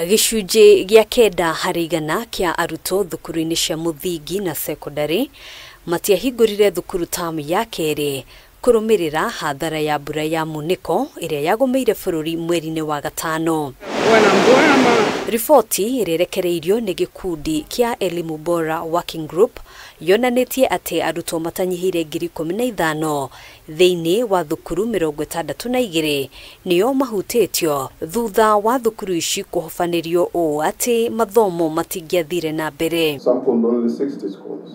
Gĩcunjĩ gĩa 9% kĩa arutwo thukuru-inĩ cia mũthingi na sekondari matiahingũrire thukuru tamu ya kerĩ kũrũmĩrĩra hathara ya mbura ya munĩko ĩrĩa yagũmĩire bũrũri mweri-inĩ wa gatano. Riboti ĩrĩa ĩrekereirio nĩ gĩkundi kĩa Elimu Bora Working Group yonanĩtie atĩ arutwo matanyihĩire 15,000 thĩinĩ wa thukuru 62 nĩo mahutĩtio thutha wa thukuru ici kũhobanĩrio ũũ atĩ mathomo matingĩathire na mbere. Sampled only 60 schools.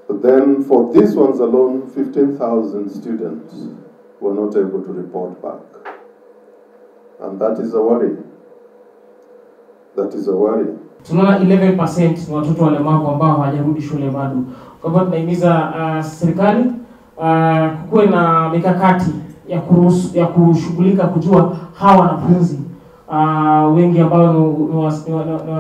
But then for these ones alone, 15,000 students were not able to report back. And that is a worry. That is a worry. Tunaona 11% ni watoto walemavu ambao hawajarudi shule bado. Kwa hivyo tunahimiza serikali kuwe na mikakati ya kuruhusu, ya kushughulika kujua hawa wanafunzi wengi ambao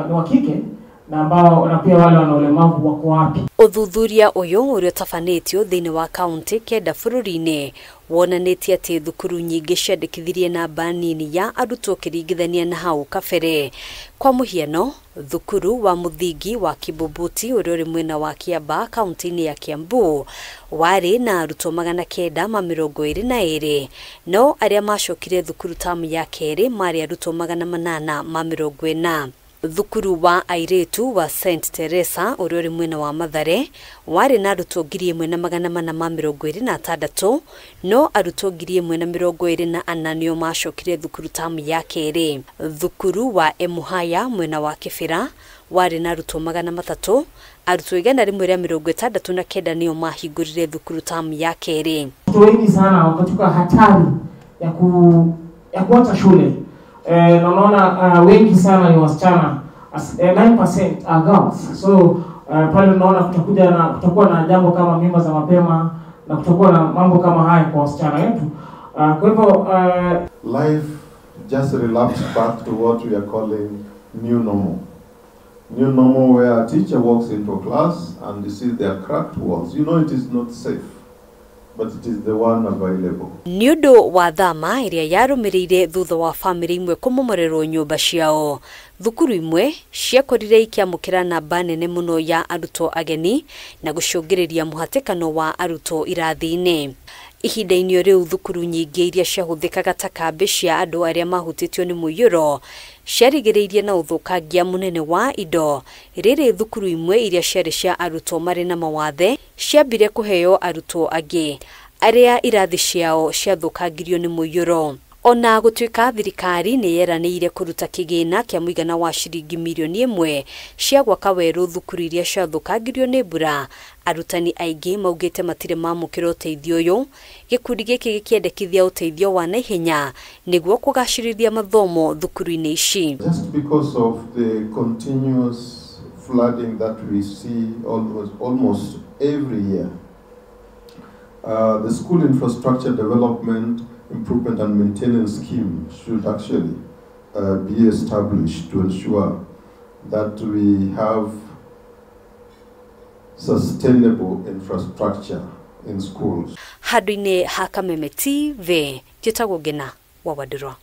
ni wa kike na ambao na pia wale wana ulemavu wako wapi. Ũthuthuria ũyũ ũrĩa ũtabanĩtio thĩinĩ wa kaunti 9 bũrũri-inĩ wonanĩtie atĩ thukuru nyingĩ ciandĩkithirie namba nini ya arutwo ũkĩringithania na hau kabere. Kwa mũhiano, thukuru wa mũthingi wa Kibubuti ũrĩa ũrĩ mwena wa Kiambaa kaunti-inĩ ya Kiambu warĩ na arutwo 922, no arĩa macokire thukuru tamu ya kerĩ marĩ arutwo 840. Thukuru wa airĩtu wa St Teresa ũrĩa ũrĩ mwena wa Mathare warĩ na arutwo 1426, no arutwo 1024 nĩo macokire thukuru tamu ya kerĩ. Thukuru wa Emuhaya mwena wa Kibera warĩ na arutwo 300, arutwo 169 nĩo mahingũrire thukuru tamu ya kerĩ. Watoto wengi sana wakatoka hatari ya kuacha shule. Na unaona wengi sana ni wasichana, 9% are girls. So pale unaona kutakuwa na jambo kama mimba za mapema na kutakuwa na mambo kama haya kwa wasichana wetu. Kwa hivyo life just relapsed back to what we are calling new normal. New normal where a teacher walks into a class and you see there are cracked walls. You know it is not safe, but it is the one available. Nĩ ũndũ wa thama ĩrĩa yarũmĩrĩire thutha wa bamĩrĩ imwe kũmomorerwo nyũmba ciao, thukuru imwe ciakorire ikĩamũkĩra namba nene mũno ya arutwo ageni na gũcũngĩrĩria mũhatĩkano wa arutwo irathi-inĩ. Ihinda-inĩ rĩu thukuru nyingĩ iria ciahũthĩkaga ta kambĩ cia andũ arĩa mahutĩtio nĩ mũiyũro ciarigĩrĩirie na ũthũkangia mũnene wa indo. Rĩrĩ thukuru imwe iria ciarĩ cia arutwo marĩ na mawathe ciambire kũheo arutwo angĩ arĩa irathi ciao ciathũkangirio nĩ mũiyũro. Ona gũtuĩka thirikari nĩ yeranĩire kũruta kĩgĩna kĩa mũigana wa ciringi mirioni 1 cia gwaka werũ thukuru iria ciathũkangirio nĩ mbura, arutani aingĩ maugĩte matirĩ mamũkĩra ũteithio ũyũ. Gĩkundi gĩkĩ gĩkĩendekithia ũteithio wa naihenya nĩguo kũgacĩrithia mathomo thukuru-inĩ ici. Just because of the continuous flooding that we see almost every year, the school infrastructure development, improvement and maintenance scheme should actually be established to ensure that we have sustainable infrastructure in schools. Handũ-inĩ ha Kameme TV, njĩtagwo Ngina wa Wandirwa.